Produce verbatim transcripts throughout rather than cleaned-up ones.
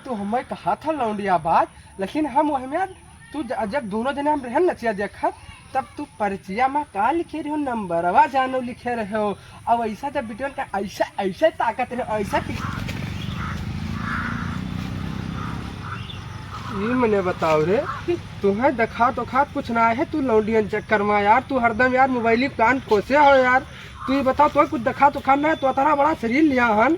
तू हमें कहा था लौंडिया बाज, लेकिन हम वही में, तू ज-, जब दोनों जने हम रहन नचिया देखत, तब तू पर्चिया में का लिखे रहो, नंबरवा जानो लिखे रहो। अब ऐसा जब बिटियन का ऐसा, ऐसे ताकत रहे, ऐसा कि-, ई मने बताओ रे, तुहें देखात ओखात कुछ ना है, तू लौंडियन चक्कर में यार, तू हरदम यार मोबाइल कान खोसे हो यार। तू ये बताओ, तो कुछ देखात ओखात ना है, तो इतना बड़ा शरीर लिया हन,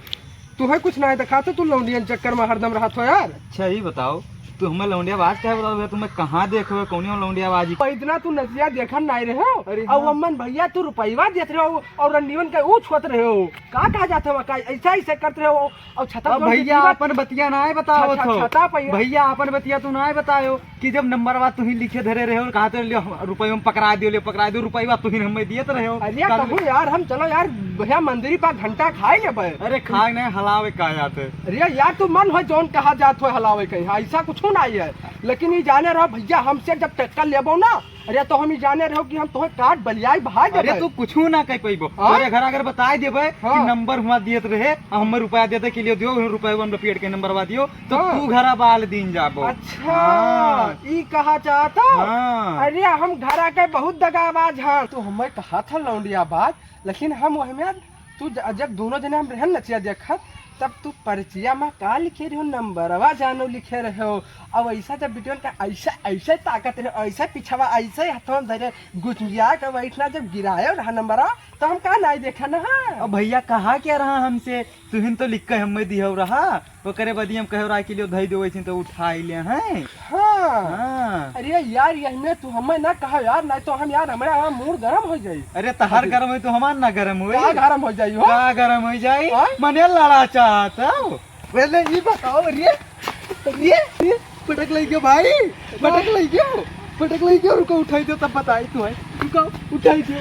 तुहें कुछ ना है देखात, तू लौंडियन चक्कर में हरदम रहत हो यार। अच्छा, ये बताओ, तू हमें लौंडिया बाज काहे बताओ भैया? तुम्हें कहाँ देखे हो, कौन लौंडिया बाज? इतना तू नचिया देखन ना रहे हो, अरे और हाँ। अम्मन भैया तू रुपयवा देत रहे हो और रंडीवन का ऊ छुअत रहे हो, का कहा जात है, का ऐसा, ऐसे करत रहे हो? और छता अब जोन के भैया जीवा अपन बतिया ना आए बताओ छा-, छा-, तो। छता पे भैया अपन बतिया तू ना आए बतायो कि जब नंबरवा तू ही लिखे धरे रहे हो, कहा तो लियो, हम रुपये में पकड़ा दियो, लियो पकड़ा दियो, रुपयवा तू ही हमें दिए तो रहे हो। अरे काल कहूँ यार, हम चलो यार, भैया मंदिरी पा घंटा खाए ले बे। अरे खाए नहीं, हलावे का जाते। अरे यार, तू मन हो जौन कहा जात हो हलावे कहीं, हाँ, ऐसा कुछ ना है। लेकिन ये जाने रहो भैया, हमसे जब टक्कर लेबो ना, अरे तो हम ही जाने रहो कि हम तोहे काट बलियाई बहाई अरे देबे। तू कुछ ना कह पैबो। हाँ? तोरे घर अगर बताए देबे कि हाँ। नंबर हुआ दियत रहे, आ हमें रुपया देते के लिए दियो, रुपया हम लपेट के नंबरवा दियो, तो हाँ। तू घर बाल दिन जाबो। अच्छा, हाँ। ई कहा चाहता? हाँ। अरे हम घर आके बहुत दगाबाज हाँ। तू हमें कहा था लौंडिया बाज, लेकिन हम वही में, तू ज-, जब दोनों जने हम रहन नचिया देखत, तब तू पर्चिया में का लिखे रहो, नंबरवा जानो लिखे रहो। अब ऐसा जब बिटियन का ऐसा, ऐसे ताकत रहे, ऐसे पिछवा, ऐसे हथवा धरे, गुचंगिया के बैठना, जब गिरायो रहा नंबरवा, तो हम का नाई देखा ना। अब भैया कहा क्या रहा हमसे, तुहिन तो लिख के हमें दियो रहा, ओकरे बाद हम कहे रहा कि लियो धई देवे छिन तो उठाई ले हैं। हाँ। हाँ। अरे यार, यही में तू हमें ना कहा यार, नहीं तो हम यार, हमारे यहाँ मूड गरम हो जाई। अरे तहार अरे। गरम होई तो हमार ना गरम होई। का गरम हो जाई हो? का गरम हो जाई? हाँ? मने लड़ा चाहत हो? पहले ई बताओ, अरे, अरे, अरे, पटक लग गयो भाई, पटक लग गयो, पटक लग गयो। रुको, उठाई दो तब बताई तू है। रुको, उठाई दो।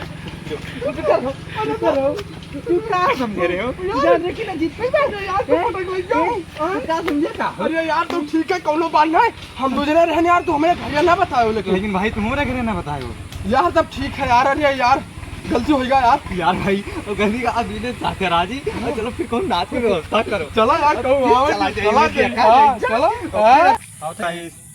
रुको, रुको, रुको। तू का समझे रहे हो? यार, जान रहे कि ना जीत पे बैठ। अरे यार, तू हैं? पटक लग गयो। हैं? तू का समझे का? अरे यार, तू ठीक है, कौनो बात ना है। हम दो जने रहने यार, तू हमें घरे ना बतायो लेकिन। लेकिन भाई, तू हमारे घरे ना बतायो। यार, तब ठीक है यार। अरे यार, गलती हो गया यार। यार भाई, वो गलती का अभी ने साथे राजी। और चलो फिर कौन नाच की व्यवस्था करो। चलो यार, कहूँ फिर आवे चला की, जाए, चला ये जाए, देखा हाँ, जाए, चलो, चलो। हाँ।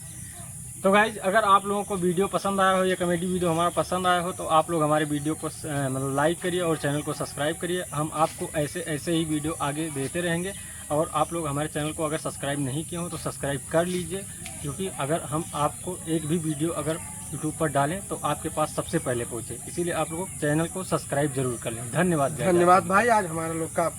तो गाइज, अगर आप लोगों को वीडियो पसंद आया हो, ये कॉमेडी वीडियो हमारा पसंद आया हो, तो आप लोग हमारे वीडियो को स-, अ, मतलब लाइक करिए और चैनल को सब्सक्राइब करिए। हम आपको ऐसे, ऐसे ही वीडियो आगे देते रहेंगे और आप लोग हमारे चैनल को अगर सब्सक्राइब नहीं किए हो तो सब्सक्राइब कर लीजिए, क्योंकि अगर हम आपको एक भी वीडियो अगर YouTube पर डालें तो आपके पास सबसे पहले पहुँचे। इसीलिए आप लोग चैनल को सब्सक्राइब जरूर कर लें। धन्यवाद guys। धन्यवाद भाई, आज हमारे लोग का